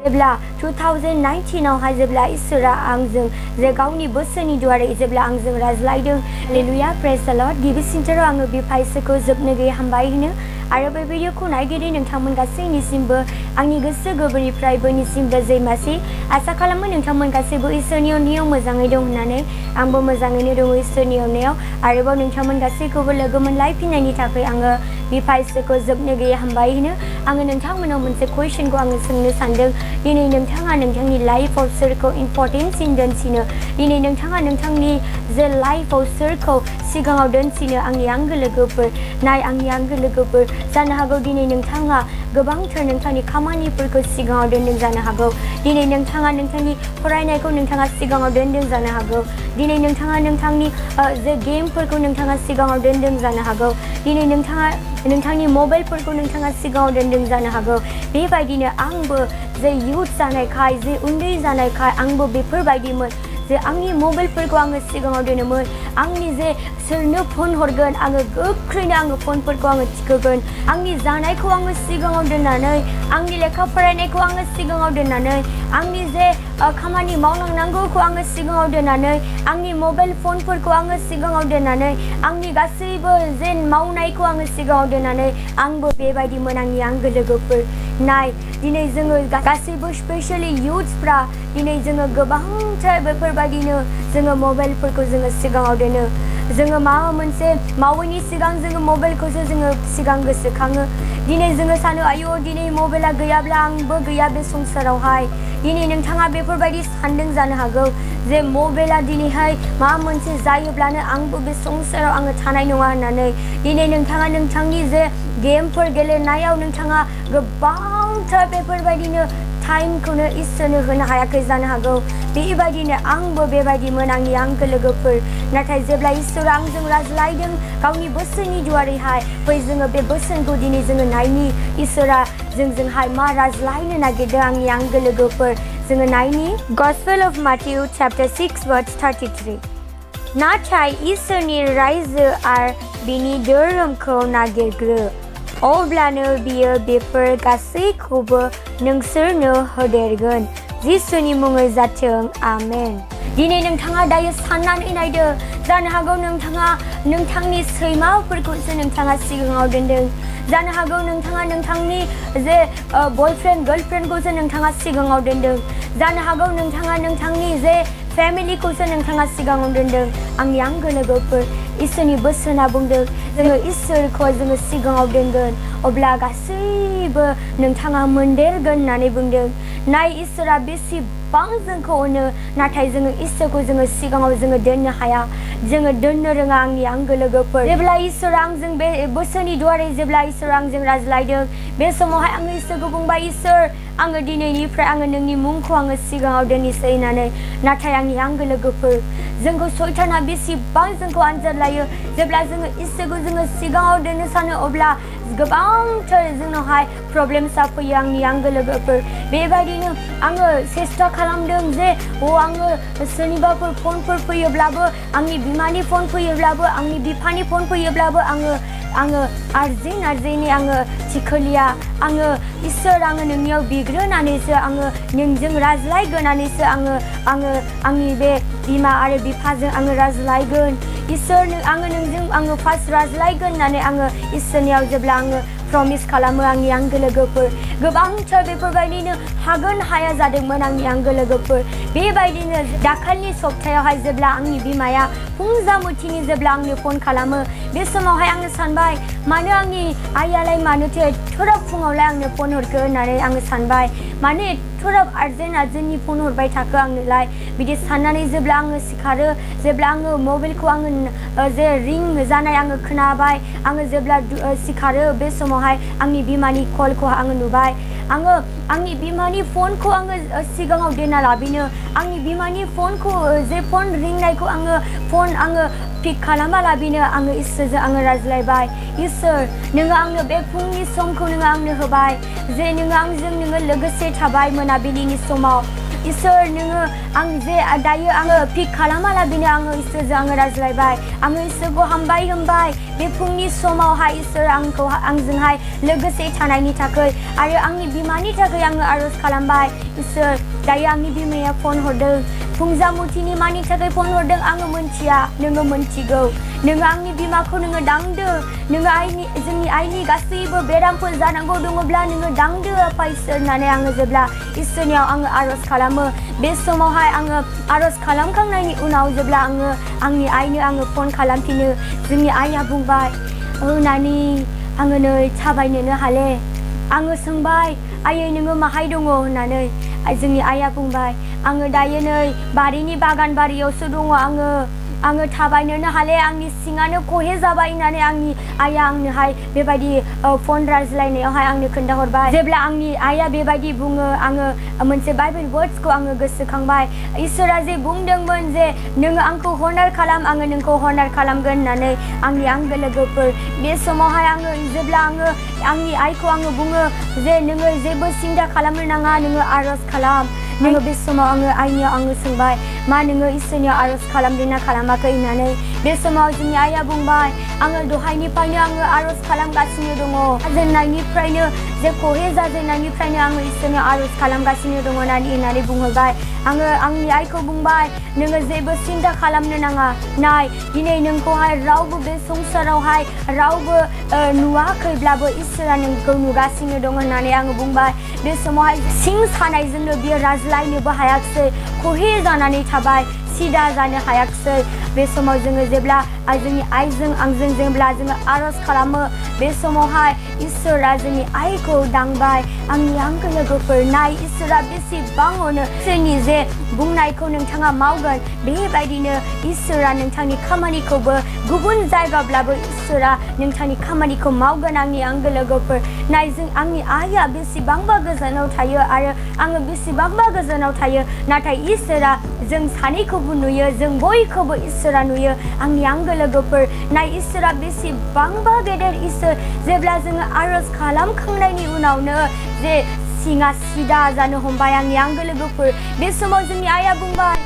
जेब्ला 2019 आवहाय जेब्ला इसोरा आंजों जे गावनि बोसोननि दुआरै जेब्ला आंजों रायज्लायदों हालेलुया प्रेज द लर्ड गिबिसिनथाराव आङो बे फाइसखौ जोबनो गैयै हामबाय होनो आरो बे भिडिअखौ नायगिरि नोंथांमोन गासैनिसिमबो आंनि गोसो गोरबोनिफ्राय बयनिसिमबो जैमासि आसा खालामो नोंथांमोन गासैबो इसोरनि अननायाव मोजाङै दं होननानै आंबो मोजाङैनो दङ इसोरनि अननायाव आरोबाव नोंथांमोन गासैखौबो लोगो मोनलायफिननायनि थाखाय आङो बे फाइसखौ जोबनो गैयै हामबाय होनो आङो नोंथांमोनाव मोनसे कुइसनखौ आङो सोंनो सानदों दिनै नोंथाङा नोंथांनि लाइफआव सोरखौ इम्परटेन्टसिन दोनसिनो दिनै नोंथाङा नोंथांनि जे लाइफआव सोरखौ सिगाङाव दोनसिनो आंनि आंगो लोगोफोर नाय आंनि आंगो लोगोफोर जानो हागौ दिनै नोंथाङा गोबांथार नोंथांनि खामानिफोरखौ सिगाङाव दोनदों जानो हागौ दिनै नोंथाङा नोंथांनि फरायनायखौ नोंथाङा सिगाङाव दोनदों जानो हागौ दिनै नोंथाङा नोंथांनि जे गेमफोरखौ नोंथाङा सिगाङाव दोनदों जानो हागौ दिनै नोंथाङा नोंथांनि मबाइलफोरखौ नोंथाङा सिगाङाव दोनदों जानो हागौ बेबायदिनो आंबो जे इयुथ जानायखाय जे उन्दै जानायखाय आंबो बेफोरबायदिमोन जे आंनि मबाइलफोरखौ आङो सिगाङाव दोनोमोन आंनि जे सोरनो फन हरगोन आङो गोख्रैनो आङो फनफोरखौ आङो थिखोगोन आंनि जानायखौ आङो सिगाङाव दोननानै आंनि लेखा फरायनायखौ आङो सिगाङाव दोननानै आंनि जे खामानि मावलांनांगौखौ आङो सिगाङाव दोननानै आंनि मबाइल फनफोरखौ आङो सिगाङाव दोननानै आंनि गासैबो जे मावनायखौ आङो सिगाङाव दोननानै आंबो बेबायदिमोन आंनि आंगो लोगोफोर नाय दिनै जोङो गासैबो स्पेशली इयुथ्सफ्रा दिनै जोङो गोबांथार बेफोरबायदिनो जोङो मबाइलफोरखौ जोङो सिगाङाव दोनो जोङो माबा मोनसे मावैनि सिगां जोङो मबाइलखौसो जोङो सिगां गोसोखाङो दिनै जोङो सानो आयौ दिनै मबाइला गैयाब्ला आंबो गैया बे संसारावहाय दिनै नोंथाङा बेफोरबायदि सानदों जानो हागौ जे मबाइला दिनैहाय माबा मोनसे जायोब्लानो आंबो बे संसाराव आङो थानाय नङा होननानै दिनै नोंथाङा नोंथांनि जे गेमफोर गेलेनायाव नोंथाङा गोबांथार बेफोरबायदिनो टाइमखौनो इसोरनो होनो हायाखै जानो हागौ बेबायदिनो आंबो बेबायदिमोन आंनि आंगो लोगोफोर नाथाय जेब्ला इसोरा आंजों रायज्लायदों गावनि बोसोननि दुआरैहाय फै जोङो बे बोसोनखौ दिनै जोङो नायनि इसोरा जोंजोंहाय मा रायज्लायनो नागिरदों आंनि आंगो लोगोफोर जोङो नायनि गस्पेल अफ माथिउ चैप्टर 6 verse 33 नाथाय इसोरनि रायजो आरो बिनि धोरोमखौ नागिरग्रो अब्लानो बियो बेफोर गासैखौबो नोंसोरनो होदेरगोन जिसुनि मुङै जाथों आमेन दिनै नोंथाङा दायो साननानै नायदो जानो हागौ नोंथाङा नोंथांनि सैमाफोरखौसो नोंथाङा सिगाङाव दोनदों जानो हागौ नोंथाङा नोंथांनि जे बयफ्रेन्ड गार्लफ्रेन्डखौसो नोंथाङा सिगाङाव दोनदों जानो हागौ नोंथाङा नोंथांनि जे फेमिलिखौसो नोंथाङा सिगाङाव दोनदों आंनि आंगो लोगोफोर इसोरनि बोसोना बुंदों जोङो इसोरखौ जोङो सिगाङाव दोनगोन अब्ला गासैबो नोंथाङा मोनदेरगोन होननानै बुंदों नाय इसोरा बेसेबां जोंखौ अनो नाथाय जोङो इसोरखौ जोङो सिगाङाव जोङो दोननो हाया जोङो दोननो रोङा आंनि आंगो लोगोफोर जेब्ला इसोरा आंजों बे बोसोननि दुआरै जेब्ला इसोरा आंजों रायज्लायदों बे समावहाय आङो इसोरखौ बुंबाय इसोर आङो दिनैनिफ्राय आङो नोंनि मुंखौ आङो सिगाङाव दोननोसै होननानै नाथाय आंनि आंगो लोगोफोर जोंखौ सैताना बेसेबां जोंखौ आनजाद लायो जेब्ला जोङो इसोरखौ जोङो सिगाङाव दोननो सानो अब्ला गोबांथार जोंनावहाय प्रब्लेमसा फैयो आंनि आंगो लोगोफोर बेबायदिनो आङो सेस्था खालामदों जे आङो सोरनिबाफोर फनफोर फैयोब्लाबो आंनि बिमानि फन फैयोब्लाबो आंनि बिफानि फन फैयोब्लाबो आङो आर्जेन्टनि आङो थिखोलिया आङो इसोर आङो नोंनियाव बिग्रोनानैसो आङो नोंजों रायज्लायग्रोनानैसो आङो आंनि बे बिमा आरो बिफाजों आङो रायज्लायगोन इसोर आङो नोंजों आङो फार्स्ट रायज्लायगोन होननानै आङो इसोरनियाव जेब्ला आङो प्रमिस खालामो आंनि आंगो लोगोफोर गोबांथार बेफोरबायदिनो हागोन हाया जादोंमोन आंनि आंगो लोगोफोर बेबायदिनो दाखालिनि सप्तायावहाय जेब्ला आंनि बिमाया फुंजामुथिनि जेब्ला आंनो फन खालामो बे समावहाय आङो सानबाय मानो आंनि आइयालाय मानोथो एथ'राब फुङावलाय आंनो फन हरखो होननानै आङो सानबाय मानो एथ'राब आर्जेन्टनि फन हरबाय थाखो आंनोलाय बिदि साननानै जेब्ला आङो सिखारो जेब्ला आङो मबाइलखौ आङो जे रिं जानाय आङो खोनाबाय आङो जेब्ला सिखारो बे समावहाय आंनि बिमानि कलखौ आङो नुबाय आङो आंनि बिमानि फनखौ आङो सिगाङाव दोनना लाबिनो आंनि बिमानि फनखौ जे फन रिंनायखौ आङो पिक खालामा लाबिनो आङो इसोरजों आङो रायज्लायबाय इसोर नोङो आंनो बे फुंनि समखौ नोङो आंनो होबाय जे नोङो आंजों नोङो लोगोसे थाबाय मोनाबिलिनि समाव इसोर नोङो आं जे दायो आङो पिक खालामालाबिनो आङो इसोरजों आङो रायज्लायबाय आङो इसोरखौ हामबाय बे फुंनि समावहाय इसोर आंजोंहाय लोगोसे थानायनि थाखाय आरो आंनि बिमानि थाखाय आङो आरज खालामबाय इसोर दायो आंनि बिमाया फन हरदों फुंजामुथिनि मानि थाखाय फन हरदों आङो मोनथिया नोङो मोनथिगौ नोङो आंनि बिमाखौ नोङो दांदो नोङो जोंनि आइनि गासैबो बेरामफोर जानांगौ दङब्ला नोङो दांदो आफा इसोर होननानै आङो जेब्ला इसोरनियाव आङो आरज खालामो बे समावहाय आङो आरज खालामखांनायनि उनाव जेब्ला आङो आंनि आइनो आङो फन खालामफिनो जोंनि आइया बुंबाय नानि आङो नै थाबायनोनो हाले आङो सोंबाय आयै नोङो माहाय दङ होननानै जोंनि आइया बुंबाय आङो दायो नै बारिनि बागान बारियावसो दङ आङो थाबायनोनो हाले आंनि सिङानो खहे जाबाय होननानै आंनि आइया आंनोहाय बेबायदि फन रायज्लायनायावहाय आंनो खोन्थाहरबाय जेब्ला आंनि आइया बेबायदि बुङो आङो मोनसे बाइबेल वर्ड्सखौ आङो गोसोखांबाय इसोरा जे बुंदोंमोन जे नोङो आंखौ हनार खालाम आङो नोंखौ हनार खालामगोन होननानै आंनि आंगो लोगोफोर बे समावहाय आङो जेब्ला आङो आंनि आइखौ आङो बुङो जे नोङो जेबो सिन्था खालामनो नाङा नोङो आरज खालाम नोङो बे समाव आङो आइनियाव आङो सोंबाय मा नोङो इसोरनियाव आरज खालामदोंना खालामाखै होननानै बे समाव जोंनि आइया बुंबाय आङो दहायनिफ्रायनो आङो आरज खालामगासिनो दङ जाजेननायनिफ्रायनो जे खहे जाजेननायनिफ्रायनो आङो इसोरनियाव आरज खालामगासिनो दङ होननानै बुंहरबाय आङो आंनि आइखौ बुंबाय नोङो जेबो सिन्था खालामनो नाङा नाय दिनै नोंखौहाय रावबो बे संसारावहाय रावबो नुवाखैब्लाबो इसोरा नोंखौ नुगासिनो दङ होननानै आङो बुंबाय बे समावहाय सिं सानायजोंनो बियो रायज्लायनोबो हायाखिसै खहे जानानै थाबाय सिदा जानो हायाखिसै बे समाव जोङो जेब्ला जोंनि आइजों आंजों जेब्ला जोङो आरज खालामो बे समावहाय इसोरा जोंनि आइखौ दांबाय आंनि आंगो लोगोफोर नाय इसोरा बेसेबां अनो इसोरनि जे बुंनायखौ नोंथाङा मावगोन बेबायदिनो इसोरा नोंथांनि खामानिखौबो गुबुन जायगाब्लाबो इसोरा नोंथांनि खामानिखौ मावगोन आंनि आंगो लोगोफोर नाय आंनि आइया बेसेबांबा गोजानाव थायो आरो आङो बेसेबांबा गोजानाव थायो नाथाय इसोरा जों सानैखौबो नुयो जों बयखौबो इसोरा नुयो आंनि आंगो लोगोफोर नाय इसोरा बेसेबांबा गेदेर इसोर जेब्ला जोङो आरज खालामखांनायनि उनावनो जे सिङा सिदा जानो हमबाय आंनि आंगो लोगोफोर बे समाव जोंनि आइया बुंबाय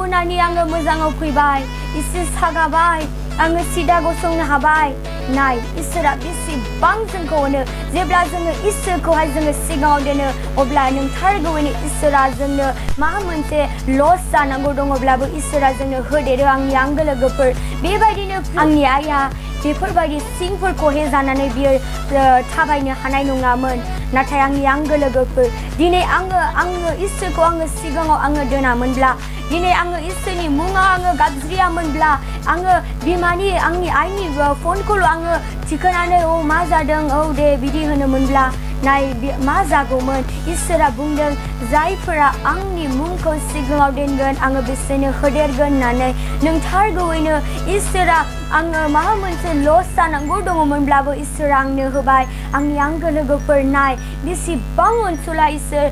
नानि आङो मोजाङाव फैबाय एसे सागाबाय आङो सिदा गसंनो हाबाय नाय इसोरा बेसेबां जोंखौ अनो जेब्ला जोङो इसोरखौहाय जोङो सिगाङाव दोनो अब्ला नोंथारगौयैनो इसोरा जोंनो माबा मोनसे लस जानांगौ दङब्लाबो इसोरा जोंनो होदेरो आंनि आंगो लोगोफोर बेबायदिनो आंनि आइया बेफोरबायदि सिंफोरखौहाय जानानै बियो थाबायनो हानाय नङामोन नाथाय आंनि आंगो लोगोफोर दिनै आङो इसोरखौ आङो सिगाङाव आङो दोनामोनब्ला दिनै आङो इसोरनि मुङाव आङो गाबज्रियामोनब्ला आङो बिमानि आंनि आइनि फनखौल' आङो थिखोनानै मा जादों दे बिदि होनोमोनब्ला नाय मा जागौमोन इसोरा बुंदों जायफोरा आंनि मुंखौ सिगाङाव दोनगोन आङो बिसोरनो होदेरगोन होननानै नोंथारगौयैनो इसोरा आङो माबा मोनसे लस जानांगौ दङमोनब्लाबो इसोरा आंनो होबाय आंनि आंगो लोगोफोर नाय बेसेबां अनसुला इसोर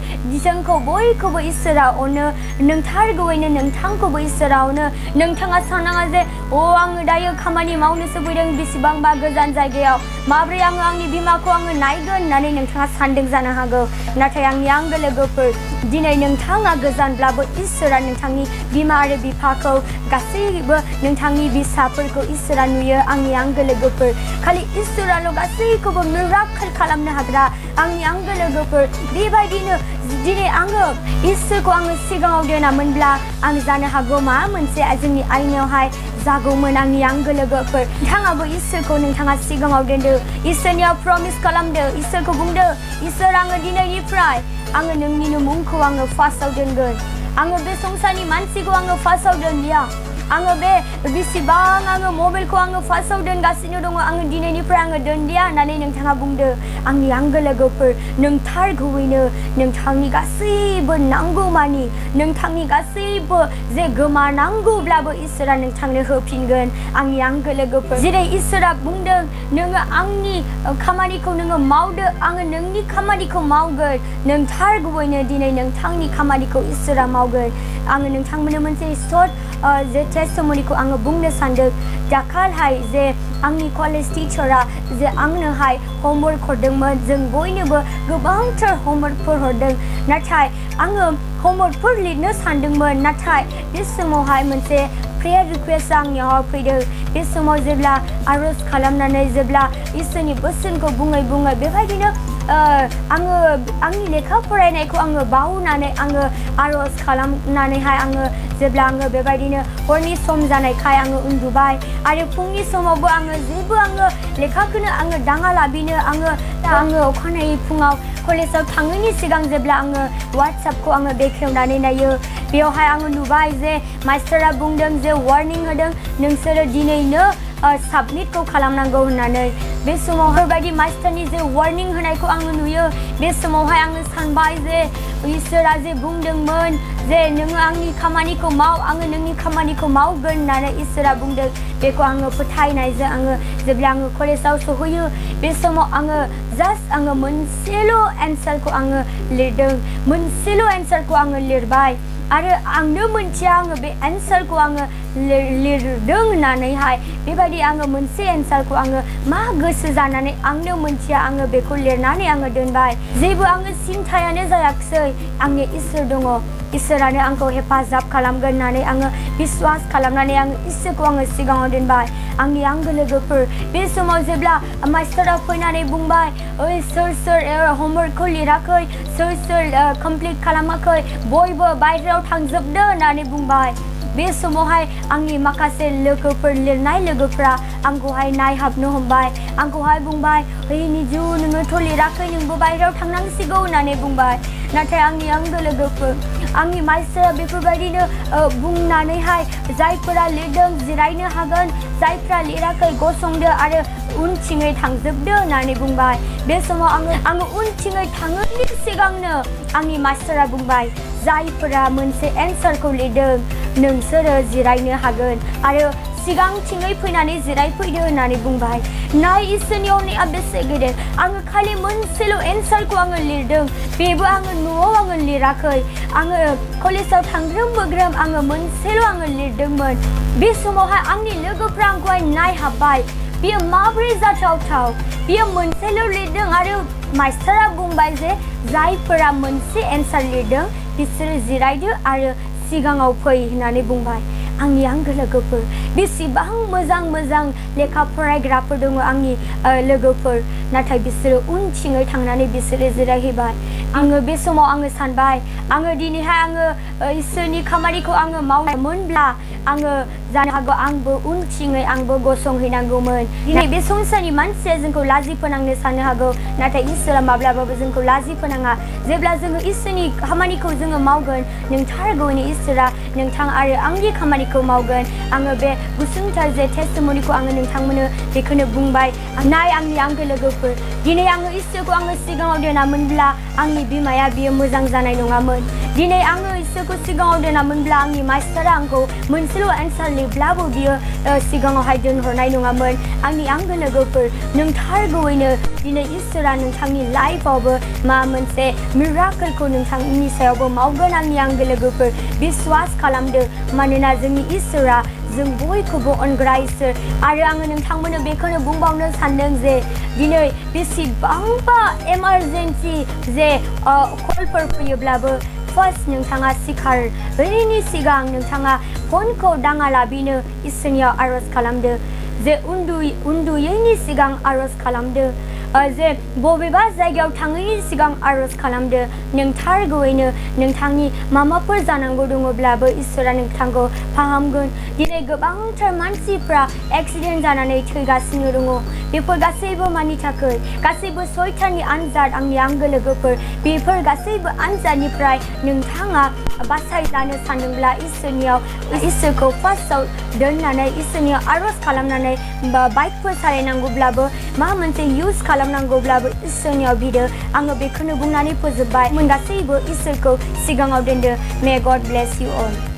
जोंखौ बयखौबो इसोरा अनो नोंथारगौयैनो नोंथांखौबो इसोरा अनो नोंथाङा सानाङा जे आङो दायो खामानि मावनोसो फैदों बेसेबांबा गोजान जायगायाव माब्रै आङो आंनि बिमाखौ आङो नायगोन होननानै नोंथाङा सानदों जानो हागौ नाथाय आंनि आंगो लोगोफोर दिनै नोंथाङा गोजानब्लाबो इसोरा नोंथांनि बिमा आरो बिफाखौ गासैबो नोंथांनि फिसाफोरखौ इसोरा नुयो आंनि आंगो लोगोफोर खालि इसोराल' गासैखौबो मिराकेल खालामनो हाग्रा आंनि आंगो लोगोफोर बेबायदिनो दिनै आङो इसोरखौ आङो सिगाङाव दोनामोनब्ला आं जानो हागौ माबा मोनसे जोंनि आइनायावहाय जागौमोन आंनि आंगो लोगोफोर नोंथाङाबो इसोरखौ नोंथाङा सिगाङाव दोनदो इसोरनियाव प्रमिस खालामदो इसोरखौ बुंदो इसोर आङो दिनैनिफ्राय आङो नोंनिनो मुंखौ आङो फार्स्टआव दोनगोन आङो बे संसारनि मानसिखौ आङो फार्स्टआव दोनलिया आङो बे बेसेबां आङो मबाइलखौ आङो फार्स्टआव दोनगासिनो दङ आङो दिनैनिफ्राय आङो दोनलिया होननानै नोंथाङा बुंदो आंनि आंगो लोगोफोर नोंथारगौयैनो नोंथांनि गासैबो नांगौमानि नोंथांनि गासैबो जे गोमानांगौब्लाबो इसोरा नोंथांनो होफिनगोन आंनि आंगो लोगोफोर जेरै इसोरा बुंदों नोङो आंनि खामानिखौ नोङो मावदो आङो नोंनि खामानिखौ मावगोन नोंथारगौयैनो दिनै नोंथांनि खामानिखौ इसोरा मावगोन आङो नोंथांमोननो मोनसे सर्ट जे testimony-खौ आङो बुंनो सानदों दाखालहाय जे आंनि कलेज टीचारा जे आंनोहाय होमवर्क हरदोंमोन जों बयनोबो गोबांथार होमवर्कफोर हरदों नाथाय आङो होमवर्कफोर लिरनो सानदोंमोन नाथाय बे समावहाय मोनसे प्रेयार रिक्वेस्ट आंनियाव फैदों बे समाव जेब्ला आरज खालामनानै जेब्ला इसोरनि बोसोनखौ बुङै बेबायदिनो आङो आंनि लेखा फरायनायखौ आङो बावनानै आङो आरज खालामनानैहाय आङो जेब्ला आङो बेबायदिनो हरनि सम जानायखाय आङो उन्दुबाय आरो फुंनि समावबो आङो जेबो आङो लेखाखौनो आङो दाङालाबिनो आङो अखानायै फुङाव कलेजाव थाङैनि सिगां जेब्ला आङो WhatsApp-खौ आङो बेखेवनानै नायो बेयावहाय आङो नुबाय जे मास्टारा बुंदों जे वार्निं होदों नोंसोरो दिनैनो साबमिटखौ खालामनांगौ होननानै बे समाव बेबायदि मास्टारनि जे वार्निं होनायखौ आङो नुयो बे समावहाय आङो सानबाय जे इसोरा जे बुंदोंमोन जे नोङो आंनि खामानिखौ माव आङो नोंनि खामानिखौ मावगोन होननानै इसोरा बुंदों बेखौ आङो फोथायनायजों आङो जेब्ला आङो कलेजाव सहैयो बे समाव आङो जास्ट आङो मोनसेल' एन्सारखौ आङो लिरदों मोनसेल' एन्सारखौ आङो लिरबाय आरो आंनो मोनथिया आङो बे एन्सारखौ आङो लिरदों होननानैहाय बेबायदि आङो मोनसे एन्सारखौ आङो मा गोसो जानानै आंनो मोनथिया आङो बेखौ लिरनानै आङो दोनबाय जेबो आङो सिन्थायानो जायाखिसै आंनि इसोर दङ इसोरानो आंखौ हेफाजाब खालामगोन होननानै आङो बिश्वास खालामनानै आङो इसोरखौ आङो सिगाङाव दोनबाय आंनि आंगो लोगोफोर बे समाव जेब्ला मास्टारा फैनानै बुंबाय ओइ सोर होमवर्कखौ लिराखै सोर कमप्लिट खालामाखै बयबो बायहेरायाव थांजोबदो होननानै बुंबाय बे समावहाय आंनि माखासे लोगोफोर लिरनाय लोगोफ्रा आंखौहाय नायहाबनो हमबाय आंखौहाय बुंबाय ओइ निजु नोङोथ' लिराखै नोंबो बायहेरायाव थांनांसिगौ होननानै बुंबाय नाथाय आंनि आंगो लोगोफोर आंनि मास्टारा बेफोरबायदिनो बुंनानैहाय जायफोरा लिरदों जिरायनो हागोन जायफ्रा लिराखै गसंदो आरो उनथिङै थांजोबदो होननानै बुंबाय बे समाव आङो उनथिङै थाङैनि सिगांनो आंनि मास्टारा बुंबाय जायफोरा मोनसे एन्सारखौ लिरदों नोंसोरो जिरायनो हागोन आरो सिगांथिङै फैनानै जिरायफैदो होननानै बुंबाय नाय इसोरनि अननाया बेसे गेदेर आङो खालि मोनसेल' एन्सारखौ आङो लिरदों बेबो आङो न'आव आङो लिराखै आङो कलेजाव थांग्रोम आङो मोनसेल' आङो लिरदोंमोन बे समावहाय आंनि लोगोफ्रा आंखौहाय नायहाबबाय बियो माबोरै जाथावथाव बियो मोनसेल' लिरदों आरो मास्टारा बुंबाय जे जायफोरा मोनसे एन्सार लिरदों बिसोरो जिरायदो आरो सिगाङाव फै होननानै बुंबाय आंनि आंगो लोगोफोर बेसेबां मोजां लेखा फरायग्राफोर दङ आंनि लोगोफोर नाथाय बिसोरो उनथिङै थांनानै बिसोरो जिरायहैबाय आङो बे समाव आङो सानबाय आङो दिनैहाय आङो इसोरनि खामानिखौ आङो मावनायमोनब्ला आङो जानो हागौ आंबो उनथिङै आंबो गसंहैनांगौमोन दिनै बे संसारनि मानसिया जोंखौ लाजि फोनांनो साननो हागौ नाथाय इसोरा माब्लाबाबो जोंखौ लाजि फोनाङा जेब्ला जोङो इसोरनि खामानिखौ जोङो मावगोन नोंथारगौनि इसोरा नोंथां आरो आंनि खामानिखौ मावगोन आङो बे गुसुंथार जे टेस्टिमनिखौ आङो नोंथांमोननो बेखौनो बुंबाय नाय आंनि आंगो लोगोफोर दिनै आङो इसोरखौ आङो सिगाङाव दोनामोनब्ला आंनि बिमाया बियो मोजां जानाय नङामोन दिनै आङो इसोरखौ सिगाङाव दोनामोनब्ला आंनि मास्टारा आंखौ मोनसेल' एन्सार लिरब्लाबो बियो सिगाङावहाय दोनहरनाय नङामोन आंनि आंगो लोगोफोर नोंथारगौयैनो दिनै इसोरा नोंथांनि लाइफआवबो मा मोनसे मिराकलखौ नोंथांनि सायावबो मावगोन आंनि आंगो लोगोफोर बिश्वास खालामदो मानोना जोंनि इसोरा जों बयखौबो अनग्रा इसोर आरो आङो नोंथांमोननो बेखौनो बुंबावनो सानदों जे दिनै बेसेबांबा इमारजेन्सि जे कलफोर फैयोब्लाबो फार्स्ट नोंथाङा सिखारैनि सिगां नोंथाङा फनखौ दाङालाबिनो इसोरनियाव आरज खालामदो जे उन्दुयैनि सिगां आरज खालामदो जे बबेबा जायगायाव थाङैनि सिगां आरज खालामदो नोंथारगौयैनो नोंथांनि माबाफोर जानांगौ दङब्लाबो इसोरा नोंथांखौ फाहामगोन दिनै गोबांथार मानसिफ्रा एक्सिडेन्ट जानानै थैगासिनो दङ बेफोर गासैबो मानि थाखाय गासैबो सयताननि आनजाद आंनि आंगो लोगोफोर बेफोर गासैबो आनजादनिफ्राय नोंथाङा बासायजानो सानदोंब्ला इसोरखौ फार्स्टआव दोननानै इसोरनियाव आरज खालामनानै बाइकफोर सालायनांगौब्लाबो मा मोनसे इउज खालामनांगौब्लाबो इसोरनियाव बिदो आङो बेखौनो बुंनानै फोजोबबाय गासैबो इसोरखौ सिगाङाव दोनदो मे गड ब्लेस इउ अल